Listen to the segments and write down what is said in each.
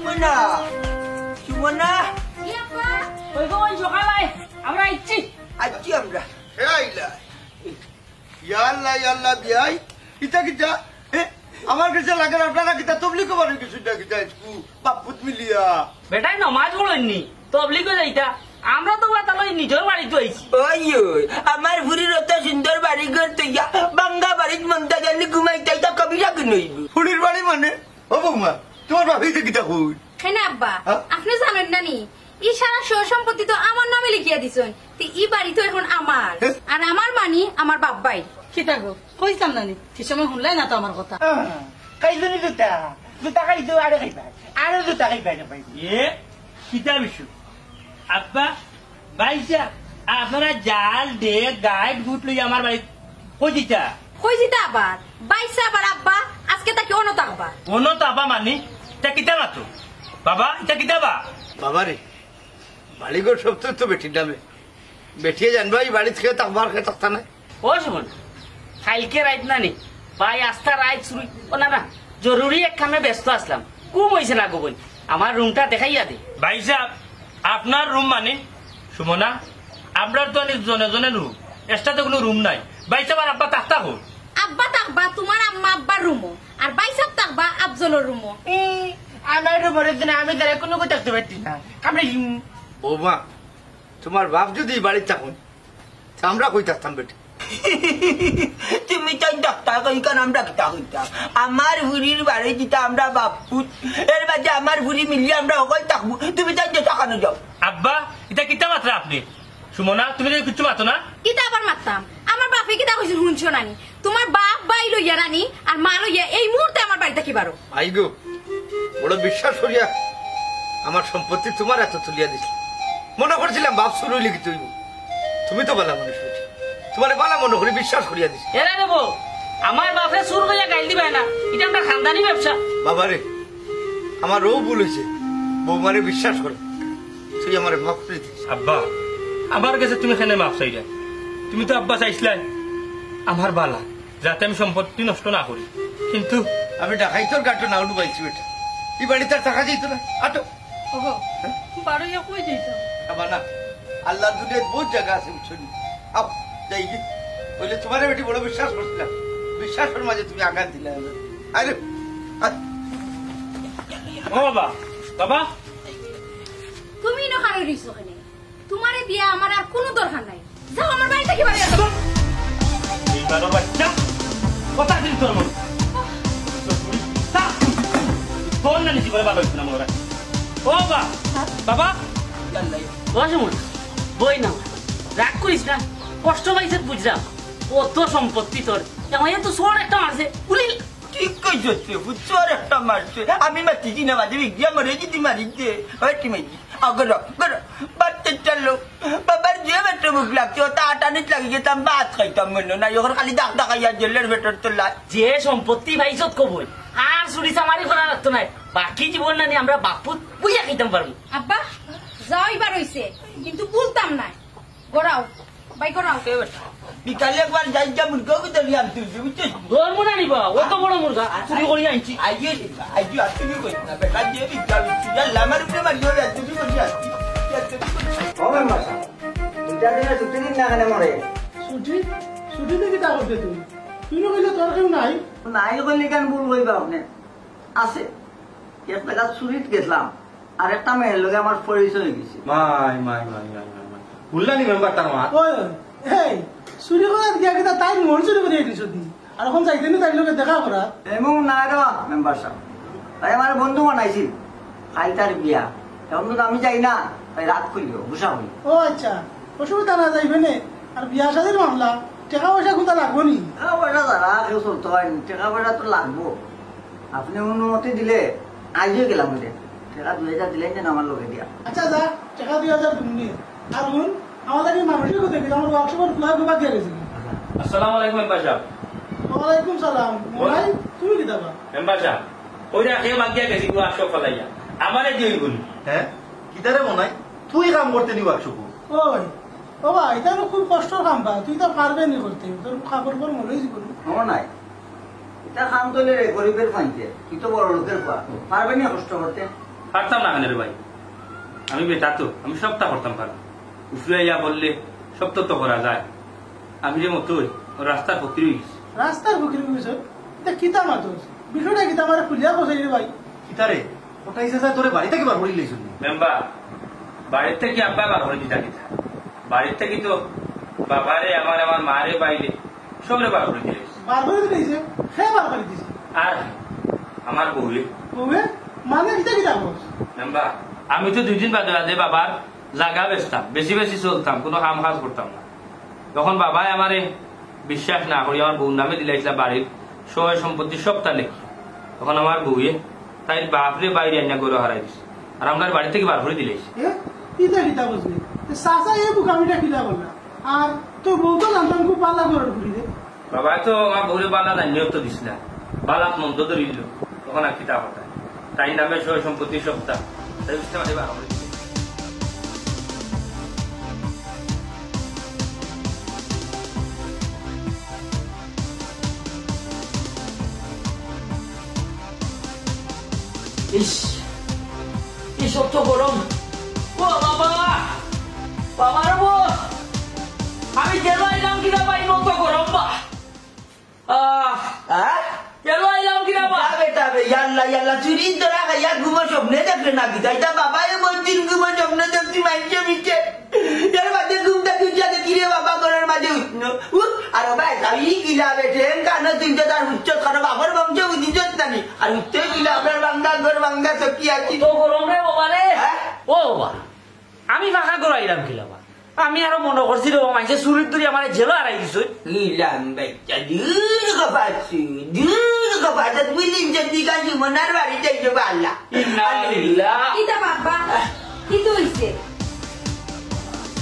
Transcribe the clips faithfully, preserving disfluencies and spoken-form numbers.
সুমনা, সুমনা। ই আব্বা। ওই গো, ওই সকালে আমরা আইছি। আইছি আমরা। হে আইলা। ইয়া আল্লাহ, ইয়া আল্লাহ, বিয়াই। ইতা কিতা? এ, আমার কাছে লাগে না, আপনারা কিতা তবলিগো বাড়ি গেছেন না কিতা? বাপ পুত মিলিয়া। বেটায় নমাজ পড়েননি, তবলিগো যাইতা। আমরা তো বাতালো নিজের বাড়িত আইছি। ওই, ওই, আমার ফুরির অত সুন্দর বাড়ি ঘর তো ইয়া, বাঙ্গা বাড়িত মন্তা জানি ঘুমাইতা, ইতা কবিরা কি নইব? ফুরির বাড়ি মানে? ও বৌমা, তোমার বাপে ইতা কিতা কই? কেনে আব্বা, হ্যাঁ? আপনে জানইন না নি? ই সারা সয় সম্পত্তি তো আমার নামে লিখিয়া দিছইন। তে ই বাড়ি তো এখন আমার। হ্যাঁ? আর আমার মানি আমার বাপ ভাই। কিতা গো, কইছলাম না নি? ঠিক সময় হুনলায় না তো আমার কথা। আহ, খাইছো নি জুতা? জুতা খাইছো, আরে খাইবা। আরো জুতা খাইবা রে ভাই। এ, কিতা বিষয়? আব্বা, ভাইসাব, আপনারা জাল, ডেক, গাইড, গুট লইয়া আমার বাড়ি কই দিতা? কই দিতা আবার? ভাইসাব আর আব্বা, আজকে তাকি অনো থাকবা। অনো থাকবা মানি? তা কিতা মাতো? বাবা, ইতা কিতা বা? বাবা রে, বাড়িঘর সব তো, তো বেটির নামে। বেটিয়ে জানবা ই বাড়িত কেউ থাকবার, কেউ থাকতা নাই। ও সুমন, কাইলকে রাইত না নি, ভাই আস্তা রাইত শুরু, ও না না, জরুরি এক কামে ব্যস্ত আছলাম, ঘুম অইছে না গো বইন, আমার রুমটা দেখাইয়া দে। ভাইসাব, আপনার রুম মানে? সুমনা, আমরার তো অনেক জনে জনে রুম, এক্সট্রা তো কুনু রুম নাই। ভাইসাব আর আব্বা থাকতা কই? আব্বা থাকবা তোমার আম্মা আব্বার রুমো, আর ভাইসাব থাকবা আফজলর রুমো। ই, আমার রুমর জন্য আমি তারা কুনু কথা থাকতে পারতি না। আমরা বৌমা, তোমার বাপ যদি ই বাড়িত থাকইন, তে আমরা কই থাকতাম বেটি? তুমি তাই ডাক্তার কই, কারণ আমরা কিতা কইতাম? আমার ফুরির বাড়ি দিতা আমরা বাপ পুত, এর বাদে আমার ফুরি মিলিয়া আমরা হকল থাকমু। তুমি তাই যে টাকা নিয়ে যাও। আব্বা, ইতা কিতা মাতরা আপনে? সুমনা, তুমি তো কিচ্ছু মাতো না। কিতা আবার মাততাম? আমার বাপে কিতা কইছইন হুনছো না নি? তোমার বাপ ভাই লইয়া রানি আর মা লইয়া এই মুহূর্তে আমার বাড়ি থাকি বারো। আই গো, বড় বিশ্বাস করিয়া আমার সম্পত্তি তোমার আতো তুলিয়া দিছি। মনো করছিলাম বাপ চুর অইলে কিতা অইবো। তুমি তো ভালা মানুষ বেটি, তোমারে ভালা মনো করি বিশ্বাস করিয়া দিছি। এরা দেবো, আমার বাপরে চুর কইয়া গাইল দিবায় না, ইটা আমরার খানদানি ব্যবসা। বাবারে, আমার অউ ভুল অইছে, বৌমারে বিশ্বাস করো, তুই আমারে মাফ করি দিস। আব্বা, আমার গেছে তুমি কেনে মাফ চাইরায়? তুমি তো আব্বা চাইছলায় আমার ভালা, যাতে আমি সম্পত্তি নষ্ট না করি, কিন্তু আমি ডাকাইতর গাটো নাও ডুবাইছি বেটা, ই বাড়িত আর থাকা যাইতো না। আটো। ওগো, বারইয়া কই যাইতাম? বাবা না, আল্লাহর দুনিয়াত বউত জাগা আছে, বুঝছো নি? আও, যাই গি। অইলে তোমারে বেটি বড় বিশ্বাস করছিলাম, বিশ্বাসর মাঝে তুমি আঘাত দিলায়। আরে, আ- ও বাবা, বাবা। তুমি ইনো খাড়াই রইছো কেনে? তোমারে দিয়া আমার আর কুনু দরকার নাই। যাও আমার বাড়ি থাকি বারইয়া যাও। এই বারো বাচ্চা, কথা দিন তোর মন। তোর নানি জীবনে ভালা অইতো না মনে হয়। ও বা, বাবা। ও সুমন, বই না, রাগ করিস না, কষ্ট পাইছে বুঝলাম। অত সম্পত্তি তোর, এমন তো চোর একটা মারছে, উলি। ঠিক কইছস রে, চোর একটা মারছে। আমি মাতিছি না, মাঝে বিগিয়া মরে যদি মারি দে। ওই টিমে দি। আগর, আগর, বাচ্চার লোক। বাবার যে বেটো মুখ লাগছে, ও তা আটানিত লাগি গেতাম, ভাত খাইতাম মনে নাই। এখন খালি দাগ দাগাইয়া জেলের বেটার তো লাগ। যে সম্পত্তি পাইছত কবই, আর চুরি চামারি করা লাগতো নাই। বাকি জীবন নানি আমরা বাপুত বইয়া খাইতাম পারমু। আব্বা, যাও ইবার অইছে, কিন্তু বলতাম না। গড়াও, ভাই গড়াও। এ বেটা, বিকালে একবার যাই যা মুরগাও কি দলি আনতে হইছে, বুঝছিস? ধরবো না নি বা, অত বড় মুরগা, চুরি করি আনছি। আইয়ে রে, আইয়ে আর চুরি করিস না, বেটা দিয়ে বিদ্যা বিদ্যা, ইয়াল্লা, আমার উপরে মারি হবে, আর চুরি করি আনছি। ও মেম্বার সাব, দুইটা দিনে ছুটি দিন না কেনে মরে? ছুটি? ছুটি দিয়ে কিতা করবে তুই? তুই না কইলে তোর কেউ নাই? নাই কইলে কেন ভুল কইবা আপনি? আছে। এক জাগা চুরিত গেছিলাম, আর একটা মেয়ের লগে আমার পরিচয় হয়ে গেছে। মাই, মাই, মাই, মাই, মাই, মাই। হুনলা নি মেম্বার তার মাত? ওই, ওই, এই, চুরি করাত গিয়া কিতা তাই মন চুরি করিয়া দিছো নি? আর এখন যাইতে নি তাই লগে দেখা করা? এমন না রে মেম্বার সাব। তাই আমার বন্ধু বানাইছিল। কাইল তার বিয়া। এখন তো আমি যাই না, তাই রাত করিও, গুসা হই। ও আচ্ছা, অসুবিধা না যাইবে নে। আর বিয়া শাদির মামলা, টেকা পয়সা কুনতা লাগবো নি? টেকা পয়সা ছাড়া কেউ চলতে হয় নি, টেকা পয়সা তো লাগবো। আপনি অনুমতি দিলে আইজই গেলাম রে। টেকা দুই হাজার দিলেন যেন আমার লগে দিয়া। আচ্ছা যা, টেকা দুই হাজার তুমি নিয়ে। আর হুন, আমাদের এই মানুষের কথা কিন্তু আমার ওয়ার্কশপের খোলা খোলা দিয়ে গেছে। আসসালামু আলাইকুম মেম্বার সাব। ওয়ালাইকুম সালাম। বল। ভাই, তুমি কি দাবা? মেম্বার সাব, ওই রাখে মাগিয়া গেছি ওয়ার্কশপ ফালাইয়া। আমারে দিয়ে বলি। হ্যাঁ? কিতারে মনাই? তুই কাম করতে নি ওয়ার্কশপ? ওই, ও ভাই, এটা তো খুব কষ্টর কাম বা, তুই তো পারবে নি করতে, তোর কাপড় পর মরে জীবন। ও নাই, এটা কাম তো রে গরিবের ফাইতে, তুই তো বড় লোকের পা, পারবে নি কষ্ট করতে? পারতাম না কেনে রে ভাই, আমি বেটা তো, আমি সবটা করতাম পারি। উপরে আইয়া বললে সবটা তো করা যায়। আমি রে মতই, ও রাস্তার ফকির অই গেছি। রাস্তার ফকির অই গেছে? ইতা কিতা মাতস? বিষয়টা কিতা আমারে খুলিয়া কইছস রে ভাই? কিতা রে? ওটাই যে যায় তোরে বাড়ি থাকি বার করি লাইছইন নি? মেম্বার, বাড়ি থাকি আব্বা বার করি দিতা কিতা? বাড়ি থাকি তো বাবারে, আমার, আমার মারে, বাইরে সবরে বার করি দিলাইছে। বার করি দিলাইছে? কে বার করি দিছে? আর আমার বউয়ে। বউয়ে? মানে কিতা কিতা কস? মেম্বার, আমি তো দুই দিন বাদে বাদে বাবার জাগা বেচতাম, বেশি বেশি চলতাম, কোনো কাম কাজ করতাম না। তখন বাবায় আমারে বিশ্বাস না করি আমার বউর নামে দিলাইছিলা বাড়ির সয় সম্পত্তি সবটা লেখি। তখন আমার বউয়ে তাইর বাপরে বাইরে আনিয়া ঘরো হারাই দিছে, আর আমরারে বাড়ি থাকি বার করি দিলাইছে। এ, ইতা কিতা বুঝলি? এ, চাচা, এই বুকামিটা কিলা করলা? আর তোর বউ তো জানতাম খুব বালা ঘরর ফুরি রে। বাবায় তো আমার বউরে বালা জানিয়াও তো দিছলা, বালাত মন্দ ধরিল, তখন আর কিতা কথা? তাইর নামে সয় সম্পত্তি সবটা, তাই বুঝতে পারি বার করি দিলাইছে। ইস, ইস, অত গরম। ও বাবা, বাবা রে, ও, আমি জেলো আইলাম কিনা ভাই, অত গরম বা। আহ, হ্যাঁ? জেলো আইলাম কিনা বা। যাবে, যাবে, ইয়াল্লা, ইয়াল্লা, চুরির ধরা খাইয়া ঘুমো স্বপ্নে দেখলে না কিতা? ইতা বাবায় বলছিল ঘুমো স্বপ্নে দেখছি মাইনষে মিছে। এর মাঝে ঘুম থাকি উঠিয়া দেখি রে বাবা ঘরর মাঝে উঠনো। উঠ, আর ও ভাই, তাও ই কিলা বেটে, এন কানো তুই তো তার উচ্চত কানো বাবার বংশ বুঝিছত না নি। আর উঠতে কিলা আপনার বাঙ্গা ঘর বাঙ্গা চকি আছি। তো গরম রে বাবা রে। হ্যাঁ? ও বাবা, আমি ফাঁকা ঘরো আইলাম কিলা বা? আমি আরো মনো করছি রে বাবা, মাইনষে চুরির ধরি আমারে জেলো হারাই দিছে। ইলাম বাচ্চা, দূর কথা আছি, দূর কথা। আচ্ছা, তুই দিন যদি কাজ মনার বাড়ি যাইতে পারলা। ইন্না লিল্লাহ। কিতা বাবা? কিতা অইছে?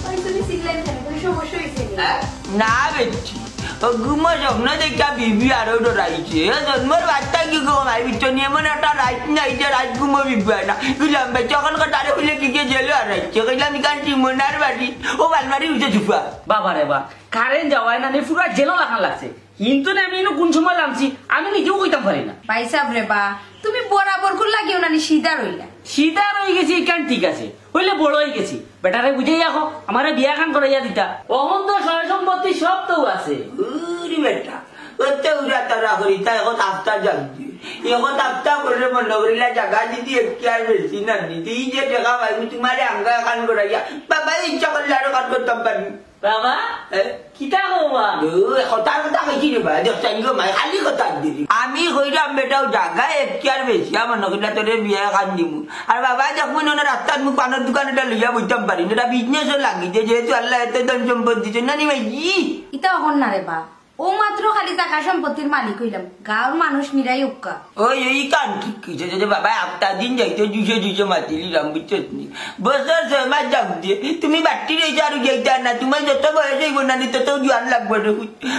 ওই তুমি চিল্লাইলে কেনে? কোনো সমস্যা অইছে নি? হ্যাঁ? না বেটি, ও ঘুমো স্বপ্ন দেখা বিবি আরো ডরাইছে। এ জন্মর বাচ্চা কি গো, মাই বিচ্ছ নিয়ে এমন একটা রাইত নাই যে রাইত ঘুমো বিবি হয় না। কইলাম, "ভাই, তখন কো তারে কইলে কি গিয়ে জেলো হারাইছে?" কইলাম, "ইখান টিমনার বাড়ি, ও বালমারি উঠে চুপা।" বাবা রে বা, কারেন্ট যাওয়ায় না নি, পুরা জেলো লাখান লাগছে। কিন্তু না, আমি ইনো কোন সময় লামছি, আমি নিজেও কইতাম পারি না। ভাই সাহেব রে বা, তুমি বরাবর কুন লাগিও না নি, সিধা রইলা। সিধা রই গেছি, ইখান ঠিক আছে। অইলে বড় অই গেছি। বেটারে বুঝাইয়া কও, আমারে বিয়া খান করাইয়া দিতা। অখন তো সয় সম্পত্তি সব তো আছে। উরি বেটা, অত উড়া তারা করি, তাই অখন আফতা যাক দি। অখন আফতা করে মনো করিলা জাগা যদি এখতিয়ার বেশি না নি, তুই যে টেকা পাইবি, তুমারে আঙ্গা খান করাইয়া, বাবা ইচ্ছা করলে আরো খান করতাম পারি। বাবা, এ? কিতা কও বা? ও, কথার কথা কইছি রে বা, দেখছনি গো মাই, খালি কথা দিলি। আমি কইরাম বেটাও জাগা এখতিয়ার বেশি, আমার নকিলা তোরে বিয়া খান দিমু। আর বাবা দেখমু না রাস্তার মুখ পানর দোকান এটা লইয়া বইতাম পারি না, এটা বিজনেসও লাগি যে, যেহেতু আল্লায় এত ধন সম্পদ দিছে, না নি ভাইজি? ইতা অখন না রে বা, ও মাত্র খালি জাগা সম্পত্তির মালিক অইলাম, গাঁওর মানুষ নিরাই উক্কা। ওই, ওই কান ঠিক কইছে যে বাবা, আফতা দিন যাইতে দুইশো দুইশো মাতিলিরাম, বুঝছস নি? বছর ছয় মাস যাক দিয়ে, তুমি বাট্টি রইছো আর যাইতা না, তুমার যত বয়স অইবো না নি, তত জোয়ান লাগবো রে।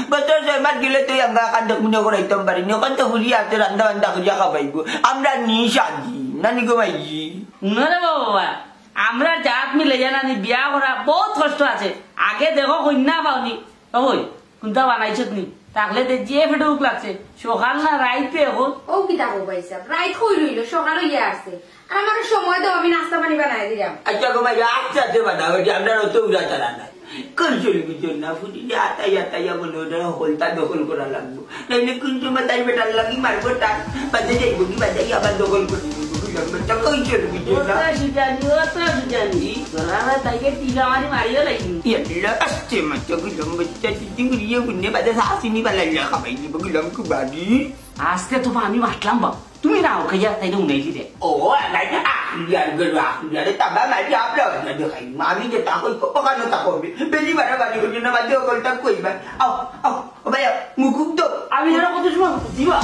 বছর ছয় মাস গেলে তুই আমরা কান দেখ মনে করাইতাম পারি নি, অখন তো ফুরি আছে, রান্দা বান্দা করিয়া খাবাইবো। আমরা নি সাজি, না নি গো মাইজি? না রে বাবা, বাবা, আমরা জাত মিলে জানা নি, বিয়া করা বহুত কষ্ট আছে। আগে দেখো কইন্যা পাওনি, ওই কুন্তা বানাইছত নি? তাকলে তে যে ফেটে উক লাগছে, সকাল না রাইতে এখন। ও কিতা কও ভাই সাহেব, রাইত কই রইলো, সকাল অইয়া আসছে। আর আমারে সময় দেও, আমি নাস্তা পানি বানাই দিরাম। আচ্ছা গো ভাই, আস্তে আস্তে বানাও, এটা আমরা অত উড়া তারা নাই। কোন চলবি চল না, ফুটি যে আতাই আতাই বলে ওটা হকলতা দখল করা লাগবো। নাইলে কোন সময় তাই বেটার লাগি মারবো তার, বাদে যাইবো কি বাদে আবার দখল করে দিবো। বুঝলাম, বেটা কই চলবি চল না। অত সুজানি, অত সুজানি। তোরা তাইকে টিলা মারি মারিও লাগি। ইয়াল্লা, আস্তে মাত্র গুলাম বাচ্চা, তুই তুই ইয়ে বুঝনে বাদে সাহসিনি বালা ইয়া খাবাই দিব, গুলাম কুবারি। আস্তে তো আমি মাতলাম বাপ, তুমি না ওকে যা, তাই তো উনাইলি রে। ও, নাই, আ, ইয়ার গরু, আ, ইয়ারে তাবা মারি, আপনি ওকে দেখাই। আমি যে তা কই, ওখানে তা করবে। বেশি বাড়াবাড়ি করিও না, বাদে হকলতা কইবা। আও, আও, ও ভাই, আও, মুকুব তো। আমি এরা কত সময় দিবা?